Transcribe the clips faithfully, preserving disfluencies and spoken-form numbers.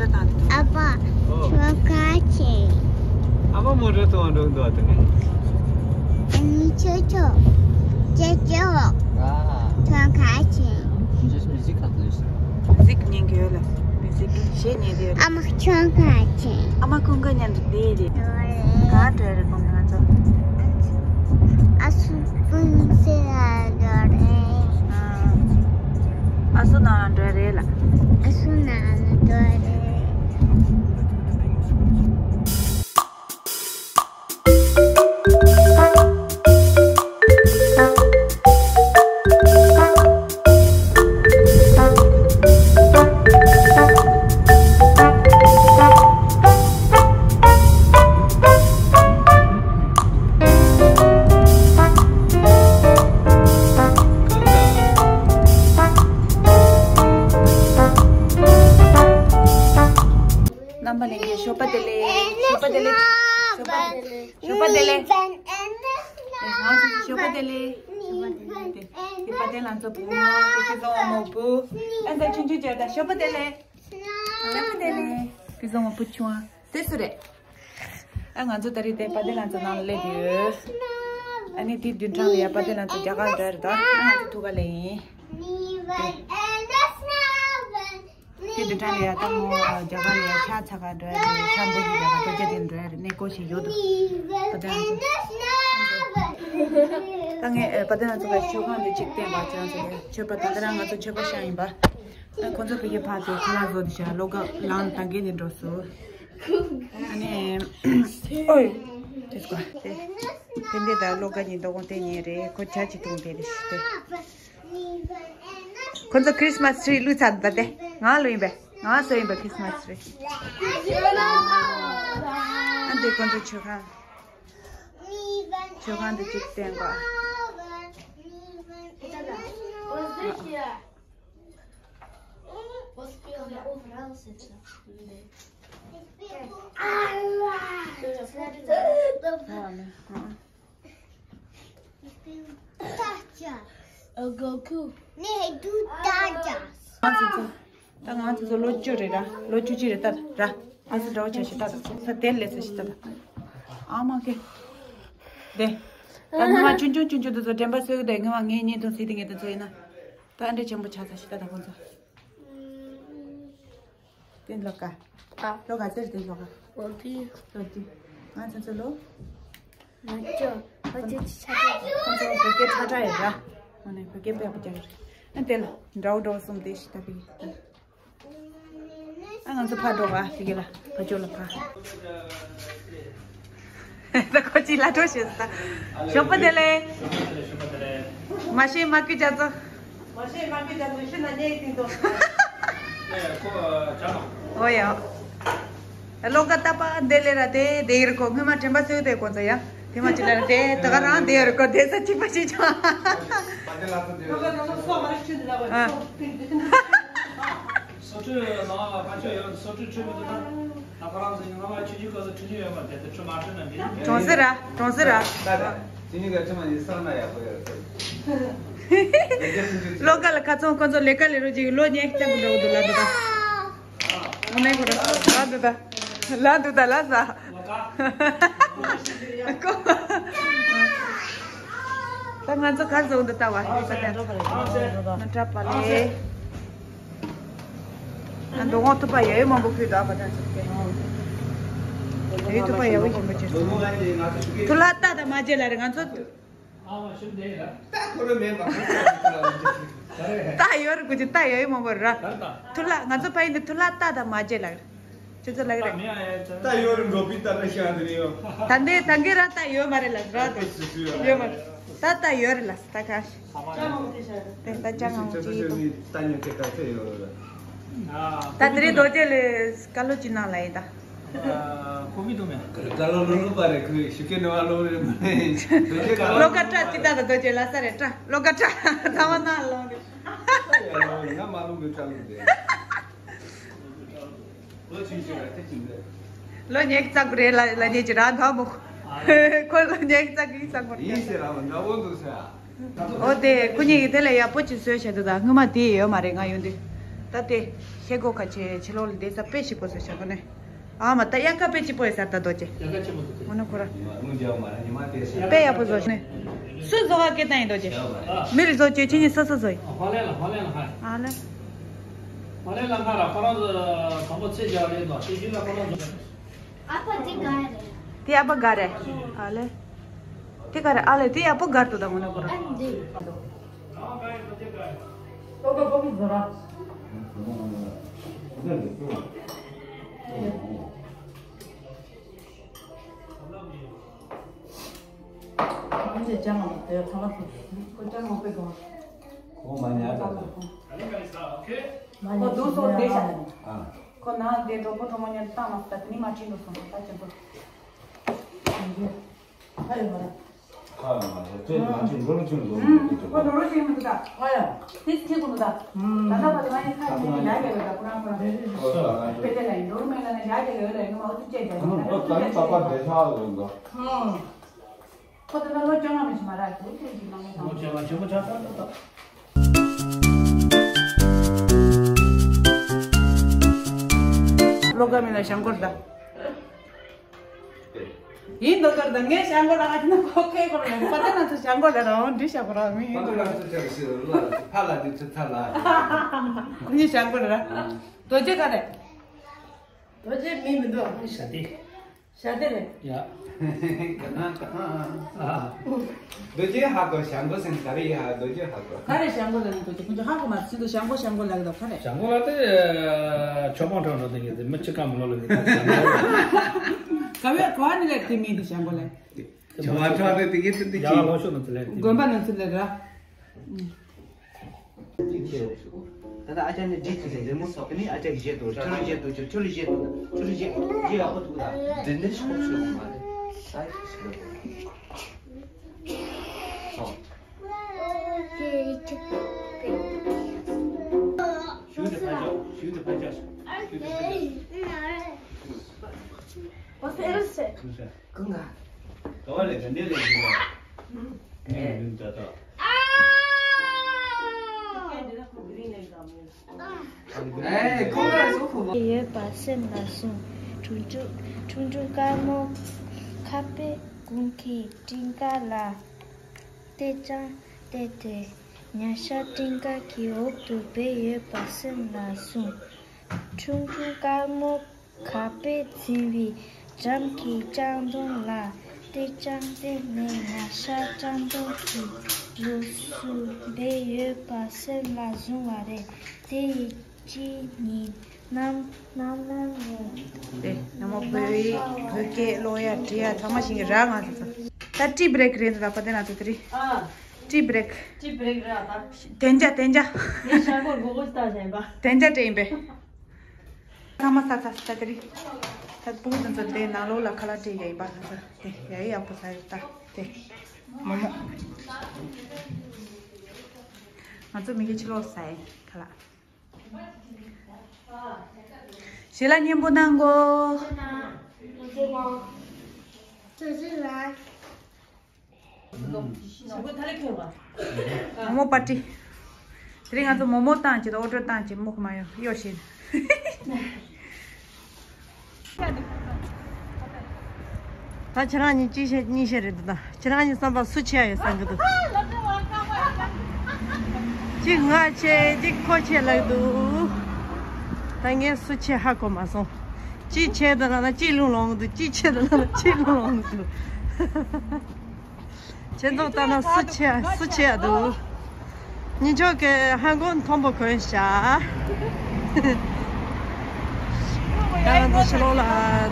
ཨ་ཕ། ཨོ། ཁྱོད་ག་ཆེ། ཨ་མ་མོ་རེ་ཐོང་འགྲོ་འདུག་ཨ་དེ་ནས། ཨ་ནི་ཆོ་ཆོ། ཅེ་ཅེ་འོ། ཨ། ཁྱོད་ག་ཆེ། Just music compilation. Music ཉན་གི་ཡོད་ལ། Music གཞས་ཉན་གི་ཡོད་ལ། ཨ་མ་ཁྱོད་ག་ཆེ། ཨ་མ་ཁོང་ག་ཉན་དུ་བསྡད་རེད། ག་འགྲོ་རེད་ཁོང་ག་ཚོ། ཨ་སུ་སྤུན་སེ་ལ་འགྲོ་རེད། ཨ་སུ་ནང་ལ་འགྲོ་རེད་ལ། ཨ་སུ་ནང་ལ་འགྲོ་རེད། རྣམ་པ་ལྷན་རྒྱས་ཞོགས་པ་བདེ་ལེགས། ཞོགས་པ་བདེ་ལེགས། ཞོགས་པ་བདེ་ལེགས། ཞོགས་པ་བདེ་ལེགས། ཞོགས་པ་བདེ་ལེགས། དེ་དཔལ་ལྡན་ལྷ་མཚོ་བུ་མོ། དེ་སྐལ་བཟང་དབང་མོ་བུ། ཨ་ད་ཆུང་ཆུང་བྱས་ད་ཞོགས་པ་བདེ་ལེགས། ཞོགས་པ་བདེ་ལེགས། སྐལ་བཟང་དབང་མོ་བུ་ཆུང་བ། དེ་སུ་རེད། ཨ་ང་ཚོ་ད་རེས་དེ་དཔལ་ལྡན་ལྷ་མཚོ་ནང་ལ་སླེབས་ཡོད། ཨ་ནི་དེ་བདུན་ཕྲག་ལ་ཡ་དཔལ་ལྡན་ལྷ་མཚོ་རྒྱ་གར་འགྲོ་ཡ་རེད་ད། ཨ་ང་ཚོ་ཐུག་ག་ལེ་ཡིན། དེ་དེ་འདྲ་ལ་ཡ་ད་མོ་རྒྱ་གར་ལ་ཡ་ཤ་ཚ་ག་འགྲོ་ཡ་རེད། ཤ་འབུ་ཡི་རྒྱ་གར་རྡོ་རྗེ་གདན་འགྲོ་ཡ་རེད། གནས་སྐོར་ཞིག་ཡོད་འདུག་དཔལ་ལྡན་ལྷ་མཚོ། ད་ངས་དཔལ་ལྡན་ལྷ་མཚོ་ག་མཆོད་ཁང་དེ་གཅིག་བསྟན་པ་ཅང་ཟེར་ནས་མཆོད་པ་དེ་འདི་རང་ང་ཚོ་མཆོད་པ་ཤ་ཡིན་པ། ཁོང་ཚོ་བོད་སྐད་ཕར་ཚུར་ཁ་ལག་བཟོ་དེ་བྱ་གློག་ཀ་ལང་ད་གེ་ནས་འགྲོ་སོང་། ཨ་ནི། ཨོའི། དེ་སྐོར་དེ། ཕན་བདེ་དང་གློག་ཀ་གཉིས་འདུག་དགོངས་དེ་ཉེ་རེད། ཁོ་ཇ་ཅིག་འཐུང་དེ་རེད་ཤི་དེ། ཁོ་ཚོ་Christmas tree བླུགས་ཚར་འདུག་ད་དེ། ང་བླུགས་ཡིན་པས། ང་བཟོས་ཡིན་པ་Christmas tree། ཨ་འདི་ཁོ་ཚོ་མཆོད་ཁང་། མཆོད་ཁང་འདི་གཅིག་བསྟན་གོ། ད་ང་ཚོ་ཚོ་ལོ་བཅུ་རེད་ར། ལོ་བཅུ་གཅིག་རེད་ད་ར། ཨ་ཚོ་འདྲ་བོ་ཆ་ཞིག་ད་ད་ས་དེར་ལས་ས་ཞིག་ད་ད། ཨ་མ་ཁེ། དེ། ད་ངོ་མ་ཆུང་ཆུང་ཆུང་ཆུང་དུ་ཚོ་དྲན་པ་གསོས་གི་དེ་ངོ་མ་ངའི་གཉེན་དུ་སྲིད་དེ་ངེད་དུ་ཚོ་ཡིན་ན། ད་འདྲ་ཆེན་པོ་ཆགས་ས་ཞིག་ད་ད་ཁོང་ཚོ། དེ་ལོ་ཀ་ཨ། ལོ་ཀ་ཟེར་དེ་ལོ་ཀ་ལོ་དེ། ལོ་དེ། ང་ཚོ་ཚོ་ལོ། ང་ཚོ་ང་ཚོ་ཆ་ཆ་ཁོང་ཚོ་བོད་སྐད་ཁྲ་ཁྲ་ཡོད་ར། ང་ནས་བོད་སྐད་དཔེ་ཡག་པོ་རྒྱག་གི་རེད། ཨ་དེ་ལ་འདྲ་བོ་འདྲ་བོ་གསུམ་དེ་ཞིག་ལྟ་གི་ཡོད། ཨ་ང་ཚོ་ཕར་འགྲོ་བ་དེ་གི་ལ་ཕར་ཕྱོགས་ལ་ཕར། ད་ཁོ་ཅི་ལ་འགྲོ་ཞེས་ཟེར། ཞོགས་པ་བདེ་ལེགས། མ་ཤེས་མ་ཀི་ཅག་ཚོ། མ་ཤེས་མ་ཤེས་ཀྱང་མི་ཤེས་ན་ཉེས་ཏིང་ཏོ། ཨོ་ཡ། ལོ་ཀ་ཏ་པ་འདི་ལས་ར་དེ་དེ་ཡིར་ཁོ་སྔོན་མ་དྲན་པ་གསོས་དེ་ཁོ་ཚོ་ཡ། དེ་མ་ཅི་ལ་ར་དེ་ད་ག་རང་དེ་ཡོད་རེད་ཁོ་དེ་ས་གཅིག་པ་ཞིག་ཆོག་སོ་ཁྲུ་ལ་ཕ་ཆོས་ཡོད་སོ་ཁྲུ་ཁྲུ་མི་འདུག་ན། ད་ཁོ་རང་ཚོ་ཡིན་ང་མ་ཆུ་ཆུ་སྐབས་སུ་ཁྲུ་ཆུ་ཡོད་མ་རེད་དེ་ཁྲུ་མ་ཁྲུ་ན་མི་རེད། གྲོང་གསེབ་ར་གྲོང་གསེབ་ར། ད་ད་དེ་ནི་ག་ཆུ་མ་ཡིན་ས་ན་ཡག་པོ་ཡོད་རེད། ལོ་ཀ་ལ་ཁ་ཚོང་ཁོ་ཚོ་ལས་ཀ་ལས་རོགས་ཅིག་ལོ་ཉེས་སྐྱབས་འགྲོ་གི་འདུག་ལ་འདུག་ད། ངོ་མའི་ཁོ་ར་ལ་འདུག་ད་ལ་འདུག་ད་ལ་ས། ད་ང་ཚོ་གར་བཟོ་འདུག་ད་བ་ཧེ་ས་ད་ན་ཏྲ་པ་ལེ། ང་འདུག་ངོ་ཐུབ་པ་ཡ་ཡོད་མང་པོ་ཁུལ་དུ་ཨ་བ་ད་ཚོ་སྐད། ཡ་ཡོད་ཐུབ་པ་ཡ་བོ་ཡིན་པ་ཅིག་སོང་། ཐུ་ལ་ཏ་ད་མ་བརྗེད་ལ་རེད་ང་ཚོ། ད་ཁོ་ར་མེད་མ་ཁོ་ད་ཡོད་རེད་ཀུ་ཅི་ད་ཡ་ཡོད་མང་པོ་ར། ཐུ་ལ་ང་ཚོ་ཕ་ཡིན་དུ་ཐུ་ལ་ཏ་ད་མ་བརྗེད་ལ་རེད། ཁྱོད་ཚོ་ལ་རེད། ད་ཡོད་རེད་འགྲོ་པི་ད་ད་ཤ་དེ་ནི་ཡོད། ད་འདི་ད་འགི་ར་ད་ཡོད་མ་རེད་ལ་ར་དེ། ཡོད་མ་རེད། ད་ད་ཡོད་རེད་ལ་ད་ག་ཤི། དེ་ད་ཅང་ངམ་ཅི་ཡིན། ད་ཉོ་ཅེ་ད་ཚེ་ཡོད་རེད། ད་དེ་རིང་རྡོ་རྗེ་ལས་སྐལ་ལོ་ཅི་ནང་ལ་ཡིན་ད། ཁོ་མི་འདུག་མེད། སྐལ་ལོ་ལོ་ལོ་པ་རེད་ཁོས་ཞུ་ཁན་ནོ་ཨ་ལོ་རེད་མ་རེད། རྡོ་རྗེ་སྐལ་ལོ། ལོ་ཀ་ཏྲ་ཅི་ད་ད་རྡོ་རྗེ་ལ་ས་རེད་ཏྲ་ལོ་ཀ་ཏྲ་ད་བ་ན་ལོ་རེད། ང་མ་ལོ་མི་ཏྲ་ལོ་རེད། ལོ་ཉེས་ཙག་རེད་ལ་ལ་ཉེས་ཀྱི་ར་ད་མོ། ཁོ་ལོ་ཉེས་ཙག་གི་ཙག་མོ། ཡིན་ཟེར་ར་མ་འདྲ་བོ་འདུག་ཟེར། ཨོ་དེ་ཁོ་གཉིས་ཀྱི་དེ་ལ་ཡག་པོ་ཅིག་བཟོས་བྱས་འདུག་ད་སྔོན་མ་དེ་ཡོད་མ་རེད་ང་ཡོང་དུས། ད་དེ་ཤེལ་སྒོ་ཁ་ཆེ་ཕྱི་ལོགས་ལ་བསྡད་ས་དཔེ་ཞིག་པོ་ཟེར་བྱ་གོ་ནས། ཨ་མ་ད་དབྱར་ཁ་དཔེ་ཅིག་པོ་ཡོད་ས་ད་རྡོ་རྗེ། དབྱར་ཁ་ཆེན་པོ་འདུག་དེ། འོ་ན་ཁོ་ར། དཔེ་ཡག་པོ་བཟོ་ནས། སུ་བཟོ་བ་སྐད་བཏང་ཡིན་རྡོ་རྗེ། མི་རིགས་བཟོ་བཅོས་ཆེ་ཉིད་སོ་སོ་བཟོ་ཡིན། ཧོ་ལེ་ལ་ཧོ་ལེ་ལ་ཧ། ཨ་ལེ། ཧོ་ལེ་ལ་ཧ་ར་ཁོ་རང་ཚོ་དང་པོ་ཚེ་རྒྱག་རེད་དོ་དེ་རྒྱུན་ལ་ཁོ་རང་ཚོ། ཨ་ཕ་དེ་ག་རེད། དེ་ཨ་ཕ་ག་རེད། ཨ་ལེ། དེ་ག་རེད་ཨ་ལེ་དེ་ཡག་པོ་གར་དུ་དང་འོ་ན་ཁོ་ར། ཨ་འདི། ཁོ་མ་ཉལ་ད་དོ། ཁོ་འདུག་སོང་བསྡད་ཤག་ཨ། ཁོ་ནང་བསྡད་གྲོགས་པོ་གྲོགས་མོ་མཉམ་དུ་བཏང་མ་སོང་ད་དེ་ནི་མ་ཁྲིད་འགྲོ་སོང་ད་ཁྱེད་ཚོ། ཁ་ཡོད་མ་རེད། ཁ་ཡོད་མ་རེད་ཁྱེད་མ་ཁྲིད་འགྲོ་རུ་ཁྱེད་འགྲོ་མི་ཁྱེད་ཁོ་འགྲོ་རུ་ཁྱེད་མི་འདུག་ད། ཨ་ཡ། དེ་ཁྱེད་ཁོ་འདུག་ད། ད་ལྟ་བར་ང་ཡི་ཁ་ཡོད་མི་ཡ་ཡ་ཡོད་ད་ཁོ་རང་ཁོ་རང་རེད་རེད་རེད། དཔེ་དེ་ལ་ཡིན་འགྲོ་རུ་མེད་ལ་ན་ཡ་ཡ་ཡོད་ལ་ཡིན་མ་འོ་ཚུགས་བཅད་ད་ཡིན་ད་ཁྱེད་ད་ཁྱེད་ད་ཁྱེད་ད། ཁོ་ད་ལོ་བཅོ་ལྔ་མི་ཞིག་མ་རག་གི་ཁྱེད་ཀྱི་ནང་མི་དང་། ལོ་ག་མི་ལ་ཞང་སྐོར་ད། ཡིན་མདོག་ལྟར་ད་ངས་ཞང་སྐོར་ལ་ཨ་ཁྱི་ན་ཁོ་ཁའི་སྐོར་ལ་པ་ཏ་ན་ཚོ་ཞང་སྐོར་ལ་རང་འདྲི་ཞག་གོ་རང་མི་ཡིན་པ་ཏ་ན་ཚོ་ཆགས་ཤི་ལ་ཕ་ལ་འདི་ཚོ་ཚ་ལ། ངས་ཞང་སྐོར་ལ་རྡོ་རྗེ་ག་རེད། རྡོ་རྗེ་མི་མི་འདུག་ཤ་དེ། ཤ་དེ་རེད། ཡ། རྡོ་རྗེ་ཧ་གོ་ཞང་གོ་སེང་ག་རེ་ཡ་རྡོ་རྗེ་ཧ་གོ་ག་རེ་ཞང་གོ་ལ་ནི་རྡོ་རྗེ་ཁོང་ཚོ་ཧ་གོ་མ་སྲིད་དུ་ཞང་གོ་ཞང་གོ་ལ་གི་དོ་ག་རེ། ཞང་གོ་ལ་དེ་ཆོ་པང་ཁྲོ་འགྲོ་དེ་གི་དེ་མི་ཆི་ཀ་མི་ལོ་ལ་གི་དེ་ཞང་གོ། ག་བའི་གོ་ཨ་ནི་ལ་དེ་མི་དེ་ཞང་གོ་ལ། ཆོ་པང་ཁྲོ་དེ་དེ་གི་དེ་དེ་ཡ་ལ་ལོ་ཤོ་ན་དེ་ལ་དེ་དགོན་པ་ནང་ཚུལ་ལ་ར། ད་ལྟ་ཨ་ཅག་ནི་འདྲིས་ཚུལ་ལས་རི་མོ་སོགས་ནི་ཨ་ཅག་གིས་བཞེས་འདུག་ཁྱོད་རང་བཞེས་འདུག་ཁྱོད་རང་བཞེས་འདུག་ཁྱོད་རང་བཞེས་འདུག་ཡག་པོ་འདུག་ད་འདི་འདྲ་ཤོག་ཤོག་མ་རེད་ཨ་ཤི་རེད་སོང་། ཞུ་དེ་ཕན་ཆོག་ཞུ་དེ་ཕན་ཆོག་ཞུ་དེ་ཕན་ཆོག་ཨོ་སེ་རུ་སེ། ཀུན་དགའ། ག་བ་ལས་ག་འདྲས་ལས་འདུག་ལ། ཨེ། ཨེ་འདུག་ད་ད། ཨེ་ཀུན་དགའ་སུ་ཕུ་བ། ཡོད་པ་སེམས་ལ་ཟུངས། ཁྲུང་ཁྲུང་ཁྲུང་ཁྲུང་དཀར་མོ་ཁ་པའི་དགུང་གི་སྤྲིན་དཀར་ལ། ཏེ་ཅང་ཏེ་ཏེ། ཉ་ཤ་སྤྲིན་དཀར་གྱི་འོག་ཏུ་སྦས་ཡོད་པ་སེམས་ལ་ཟུངས། ཁྲུང་ཁྲུང་དཀར་མོ་ཁ་པས་འཛིན་པའི་འགྲམ་གྱི་ལྕགས་མདོང་ལ་ཏེ་ཅང་ཏེ་ནས་ཉ་ཤ་ལྕགས་མདོང་གི་རོ་སུ་སྦས་ཡོད་པ་སེམས་ལ་བཟུང་བ་རེད། དེ་ཡི་གཅིག་ཉིད་རྣམ་རྣམ་རྣམ་ནས། དེ་ཡང་མོ་བོད་ཡིག་བོད་སྐད་ཀློག་ཡ་བྲིས་ཡ་ཚང་མ་ཤེས་ཀྱི་ར་ང་ཚོ་ཚོ། ད་ཏི་བྲེག་རེད་འདུག་ད་པ་དེ་ན་ཚོ་དེ་རི། ཨ། ཏི་བྲེག་ཏི་བྲེག་ར་ད། དན་ཅ་དན་ཅ། ངས་ཤ་སྐོར་མགོ་སྐོར་ལྟ་བཞིན་པ། དན་ཅ་དྲན་པས། ཚང་མ་ས་ཚ་ས་ཀ་རི། ད་སྤུ་གུ་དེ་ཚོ་དེ་ནང་ལོགས་ལ་ཁ་ལག་སྤྲད་ཡ་ཡིན་པ་ང་ཚོ་དེ་ཡ་ཡི་ཡག་པོ་ཟ་ཡོད་ད་དེ། མོག་མོག་ང་ཚོ་མི་གི་ཕྱི་ལོགས་ཟ་ཡིན་ཁ་ལག་ཞལ་ལག་སྙན་པོ་གནང་གོ་མོག་མོག་པ་ཏི། དེ་རིང་ང་ཚོ་མོག་མོག་བཏང་བྱེད་དང་ཨོ་ཊར་བཏང་བྱེད་མོག་མ་ཡོང་གཡོ་བྱེད། ད་ཁྱེད་རང་གཉིས་ཅི་བཤད་གཉིས་བཤད་རེད་འདུག་ད་ཁྱེད་རང་གཉིས་བསམ་པ་སུ་ཆེ་ཡ་ཡོད་བསམ་གི་འདུག་གཅིག་ང་ཆེ་གཅིག་ཁོ་ཆེ་ལབ་འདུག་ད་ངས་སུ་ཆེ་ཧ་གོ་མ་སོང་། གཅིག་ཆེ་འདུག་ལབ་ན་གཅིག་རླུང་ལངས་འདུག་གཅིག་ཆེ་འདུག་ལབ་ན་གཅིག་རླུང་ལངས་འདུག་ཁྱེད་ཚོ་ལྟ་ན་སུ་ཆེ་སུ་ཆེ་ཡ་འདུག་གཉིས་ཆོག་གི་ཧན་གོ་མཐོན་པོ་གོན་ཤག་ད་ང་ཚོ་ཕྱི་ལོགས་ལ་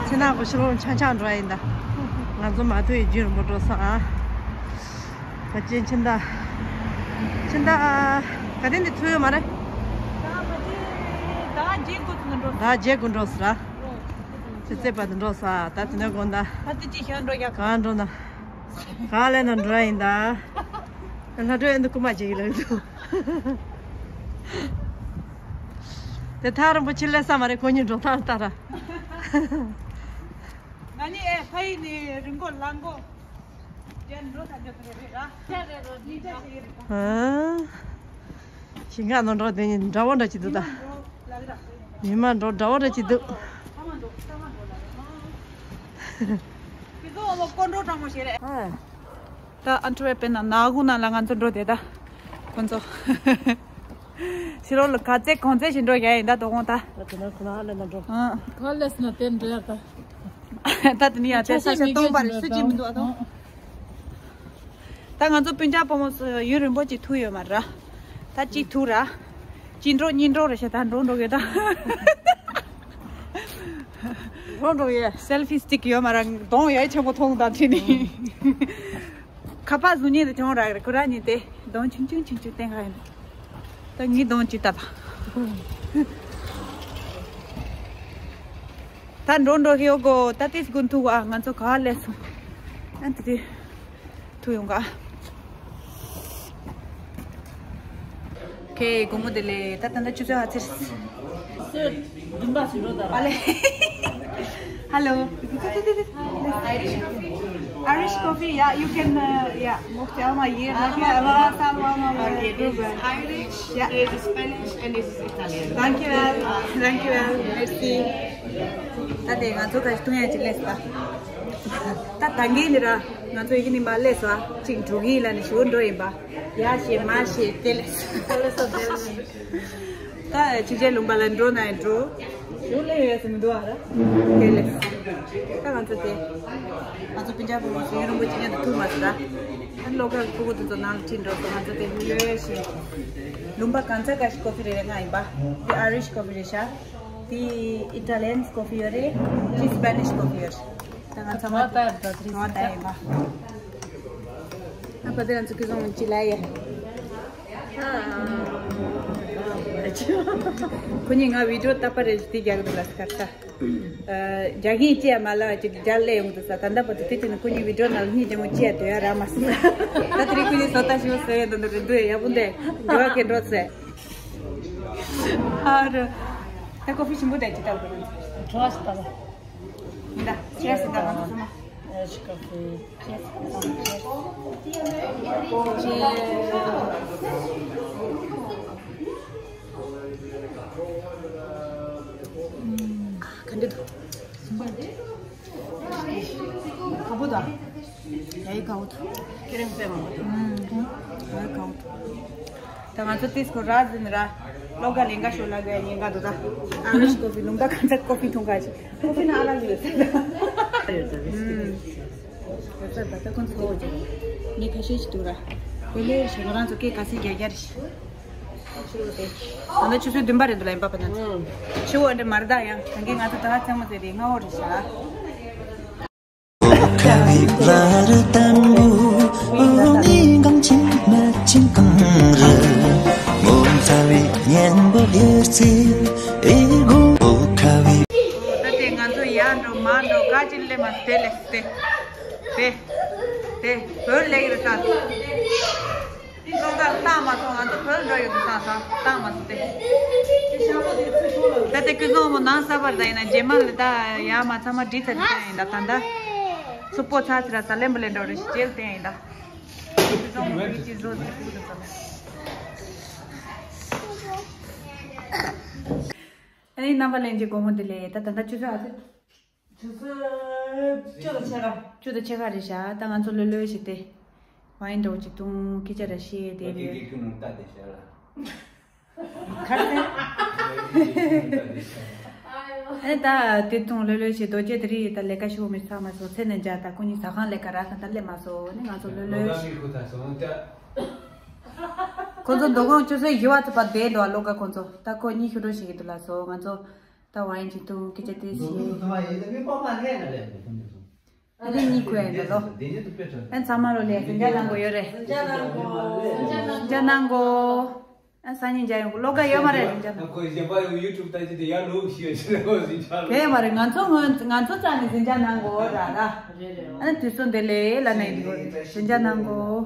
མཚན་ནག་པོ་ཕྱི་ལོགས་ཆང་ཆང་འགྲོ་ཡ་ཡིན་ད། ང་ཚོ་མ་ཐུག་ཡི་རྒྱུན་རིང་པོ་འགྲོ་སོང་ཨ། ད་ཅི་ཕྱི་ཟླ། ཕྱི་ཟླ་ག་དེ་འདི་ཚུད་ཡོད་མ་རེད། ཟླ་བརྒྱད་དགུ་ཚུད་འགྲོ། ཟླ་བརྒྱད་དགུ་འགྲོ་སོང་ཨ། ཅི་ཚེ་བར་དུ་འགྲོ་སོང་ཨ། ད་དེ་ནས་དགོང་ད། ད་དེ་ཅི་ཞག་འགྲོ་ཡ། གང་འགྲོ་ན། གང་ལས་ན་འགྲོ་ཡིན་ད། ལྷ་སྒྲོན་ཨེ་འདི་རྐུ་མ་བྱེད་ཀྱི་ལབ་འདུག་དེ་ཐག་རིང་པོ་ཕྱིན་ལས་ས་མ་རེད་ཁོ་གཉིས་འགྲོ་ཐག་ལྟ་ར། ང་ནི་ཨེ་ཕ་ཡི་ནི་རི་མགོ་ལ་མགོ། རྒྱ་འགྲོ་ཐག་རྒྱ་ཐག་རེད་ར། ཤ་རེད་རོ་ནི་ཤ་ཞིག་རེད། ཨ། ཞིང་ཁ་ནང་འགྲོ་དེ་ནི་འདྲ་བོ་འདྲ་ཅིག་འདུག་ད། མི་མང་འགྲོ་འདྲ་བོ་རེ་ཅིག་འདུག་ད་ཨན་ཊི་ཝེར་པན་ནང་ནག་ཁུང་ནང་ལ་ང་ཚོ་འགྲོ་དེ་ད། ཁོང་ཚོ་ཕྱི་ལོགས་ལ་ག་ཚད་གོང་ཚད་ཞིག་འགྲོ་ཡ་ཡིན་ད། དོ་དགོང་ད། ད་དེ་ན་ཁོ་ན་ཨ་ལེ་ན་འགྲོ། ཨང་། ག་ལས་ན་དེ་འགྲོ་ཡ་ད། ད་དེ་ནི་ཡང་དེ་ས་ཆ་སྟོང་པ་རེད། སུ་གཅིག་མི་འདུག་ཨ་དོ། ད་ང་ཚོ་སྤུན་ཀྱག་ཕོ་མོ་ཚོ་ཡུན་རིང་པོ་ཅིག་ཐུག་ཡོད་མ་རེད། ད་གཅིག་ཐུག་ར། གཅིག་འགྲོ་གཉིས་འགྲོ་རེད་ཤག་ད་འགྲོ་འགྲོ་གི་ད། འགྲོ་འགྲོ་ཡས། སེལ་ཕི་སི་ཊིག་ཡོད་མ་རེད། གདོང་ཡ་ཆེན་པོ་མཐོང་དང་ཁྲིད་ནི། ཁ་པར་བཟུང་ཉིན་དུ་གྱོང་རག་རེད། ཁོ་རང་ཉིད་དེ་གདོང་ཆུང་ཆུང་ཆུང་ཆུང་བསྟན་ག་ཡིན། ད་ངའི་གདོང་ཅིག་ལྟ་ད། ད་འགྲོ་འགྲོ་ཧེ་ཡོ་གོ་ད་ཏིས་དགུན་ཐུག་ཨ། ང་ཚོ་ག་ལས་སོང་། ཨ་ཏི་ཏི་ཐུག་ཡོང་ག་ཁེ་དགོང་མོ་བདེ་ལེགས། ད་ད་ད་ཆུ་ཚོད་ཨ་ཚེར། སོད་འདུན་པ་སུ་རོ་ད་ཨ་ལེ། Hello. Irish coffee. Irish coffee, yeah, you can, uh, yeah. Muhtemelen yer lagi ama salvama. Okay, this is Irish, yeah. This is Spanish, and this is Italian. Thank you well. Thank you well. Merci. ད་དེ་ང་ཚོ་ག་ཞིག་འཐུང་ཡ་ཅིག་སླེབས་ད། ད་ད་གིན་ནི་ར་ང་ཚོ་ཡིན་ནི་མ་སླེབས་སོ། ཅིག་འགྲོ་གི་ཡིན་ལ་ནི་ཞུ་འགྲོ་ཡིན་པ། ཡ་ཞེ་མ་ཞེ་དེ་ལས། ད་ཅིག་ཅིག་ལུང་པ་ལ་འགྲོ་ན་ཡང་འགྲོ། ཞུ་ལེ་ཡོད་སེ་མི་འདུག་ཨ་ར། དེ་ལས། ད་ང་ཚོ་དེ། ང་ཚོ་སྤུན་ཀྱག་ཕོ་མོ་ཚོ་ཡུན་རིང་པོ་ཅིག་མཉམ་དུ་ཐུག་མ་སོང་ད། ད་ལོ་ག་ཕྲུ་གུ་དེ་ཚོ་ནང་ལ་ཁྲིད་འགྲོ་སོང་། ང་ཚོ་དེ་ཡོད་ཡོད་ཞེ། ལུང་པ་གང་ཚ་ག་ཞིག་ཀོ་ཕི་རེ་རེ་ང་ཡིན་པ། དེ་ཨ་རིཤ་ཀོ་ཕི་རེད་ཤག་དེ་ཨི་ཊ་ལི་ཡན་ཀོ་ཕི་ཡོད་རེད། དེ་སི་པེ་ནིཤ་ཀོ་ཕི་ཡོད་རེད། ད་ང་ཚང་མ་ད་ད་ད་ད་ཡིན་པ། ཨ་ཕ་དེ་ང་ཚོ་ཁི་སོང་ཅི་ལ་ཡ། ཁོ་གཉིས་ང་བི་ཌི་ཡོ་ལྟ་པ་རེད། དེ་རྒྱག་གི་འདུག་ལ་སི་ཁར་ས། རྒྱག་གིན་ཅི་ཡ་མ་ལ་ཅིག་རྒྱག་ལས་ཡོང་འདུག་ས། ད་ལྟ་བར་དུ་དེ་དེ་ནི་ཁོ་གཉིས་བི་ཌི་ཡོ་ནང་གཉིས་རྒྱག་མོ་ཅི་ཡ་དོ་ཡ་ར་མ་སི། ད་དེ་རིང་ཁོ་གཉིས་བཟོ་ལྟ་ཞིག་བཟོ་ཡ་འདུག་འདུག་རེད་འདུག་ཡ་ཡག་པོ་འདུག་འགྲོ་བ་ཁྱེད་འགྲོ་ཚེ། ཨ་རོ། ད་ཀོ་ཕི་ཞིམ་པོ་འདྲ་ཅིག་ལྟ་དགོས། འགྲོ་བ་ཞིག་ལྟ་བ། ཡིན་ད། ཅི་ཡ་སི་ད་ང་ཚོ་སོ་མ། ཨེ་ཤི་ཀ་ཕི། ཅི་ཡ་སི་ད་ང་ཚོ་ཅི་ཡ་སི། ག་འདྲ་འདུག་ཁ་པོ་དང་། ཡའི་ཁ་པོ་དང་། ཁེ་རིང་པེ་མ་མ་དང་། ཡའི་ཁ་པོ་དང་། ད་ང་ཚོ་ཏིས་ཀོ་ར་ཟིན་ར། ལོ་ག་ལེན་ག་ཤོ་ལ་ག་ཉེན་ག་དུ་ད། ཨ་རིཤ་ཀོ་ཕི་ལུང་པ་གང་ཚ་ཀོ་ཕི་འཐུང་ག་ཅི། ཀོ་ཕི་ན་ཨ་རག་ཡོད་ཟེར་ད། ཡོད་ཟེར་ད་ད་ཁོང་ཚོ་གོ་ཅི། ངས་ཁ་ཤས་ཤིག་འདུག་ར། དེ་ལས་ཞོ་རང་ཚོ་སྐད་ག་ཚད་རྒྱག་རྒྱག་རེད། ད་ལྟ་ཆུ་ཚོད་བདུན་པ་རེད་འདུག་ལ། ཡིན་པ་པ་ན་ཚོ། ཆུ་བོ་འདྲ་མར་ད་ཡང་ད་གིན་ང་ཚོ་ད་ཚང་མ་ཟེར་རེད། སྔ་བོ་རེད་ཤག་ད་དེ་ང་ཚོ་ཡར་འགྲོ་མར་འགྲོ་ག་ཅི་སླེབས་མ་དེ་ལས་དེ་དེ་དེ་བོད་ལེགས་རེད་ད། ལོ་ག་བཏང་མ་སོང་། ང་ཚོ་བོད་འགྲོ་ཡོད་དུ་བཏང་སོང་། བཏང་མ་སོང་སྟེ། ད་དེ་ཀུན་བཟང་མོ་ནང་གསར་པར་ད་ཡིན་ན་རྗེས་མ་ལ་ད་ཡ་མ་ཚང་མ་བྲིས་ཚར་ཏེ་ཡིན་ད། ད་ད་སུ་པོ་ཚ་ཚི་ར་ས་ལེན་པ་ལེན་འགྲོ་རེ་ཞིག་བྱེད་ཏེ་ཡིན་ད། ཀུན་བཟང་མོ་གི་ཅི་བཟོ་ཟེར་ཀུན་བཟང་ས་ལེན། ཨ་ནི་རྣམ་པ་ལྷན་རྒྱས་དགོང་མོ་བདེ་ལེགས། ད་ད་ད་ཆུ་ཚོད་ཨ་ཚོད། ཆུ་ཚོད་བཅུ་དང་ཕྱེད་ཀ་བཅུ་དང་ཕྱེད་ཀ་རེད་ཤག་ད་ང་ཚོ་ལྷོད་ལྷོད་བྱས་ཏེ་ཝའིན་འདྲ་བོ་ཅིག་འཐུང་། སྐད་ཆ་འདྲ་བཤད་དེ་རེད། ཁར་སེ། ཨེ་ད་དེ་འཐུང་ལྷོད་ལྷོད་བྱས། རྡོ་རྗེ་དེ་རིང་ད་ལས་ཀ་ཞུ་མི་ཚར་མ་སོང་། མཚན་ནས་འཇག་ད་ཁོ་གཉིས་ཟ་ཁང་ལས་ཀ་རག་ད་ད་སླེབས་མ་སོང་། ཨ་ནི་ང་ཚོ་ལྷོད་ལྷོད་བྱས། ཁོ་ཚོ་མདོ་དགོང་ཆུ་ཚོད་བཞི་བ་ཚོ་བར་བསྡད་འདུག་ཨ། ལོ་ག་ཁོ་ཚོ་ད་ཁོ་གཉིས་ཞུ་འགྲོ་བྱེད་ཀྱི་འདུག་ལ་སོ། ང་ཚོ་ད་ཝའིན་ཅིག་འཐུང་། སྐད་ཆ་དེ་བཤད། ཨ་ནི་གཉིས་ཁོ་ཡ་འདུག་ལོ། ཨ་ཚང་མ་ལོ་ལས་ཟིང་ཆ་གནང་དགོས་ཡོད་རེད། ཟིང་ཆ་གནང་དགོས། ཨ་སང་ཉིན་མཇལ་ཡོང་གི། ལོ་ག་ཡོད་མ་རེད་ཟིང་ཆ་གནང་། ཁོ་གཞན་པ་ཡོད་ཡུ་ཊུབ་ལྟ་ཅི་དེ་ཡར་ལོག་ཤི་ཡོད་ཅི་ལོ་ཟིང་ཆ་ལོ། དེ་མ་རེད། ང་ཚོ་ང་ང་ཚོ་རྩ་ནས་ཟིང་ཆ་གནང་དགོས་ར་ར། ཨ་ནི་དུས་ཚོད་འདི་ལས་ལ་ནས་འདི་གོ་ཟིང་ཆ་གནང་དགོས།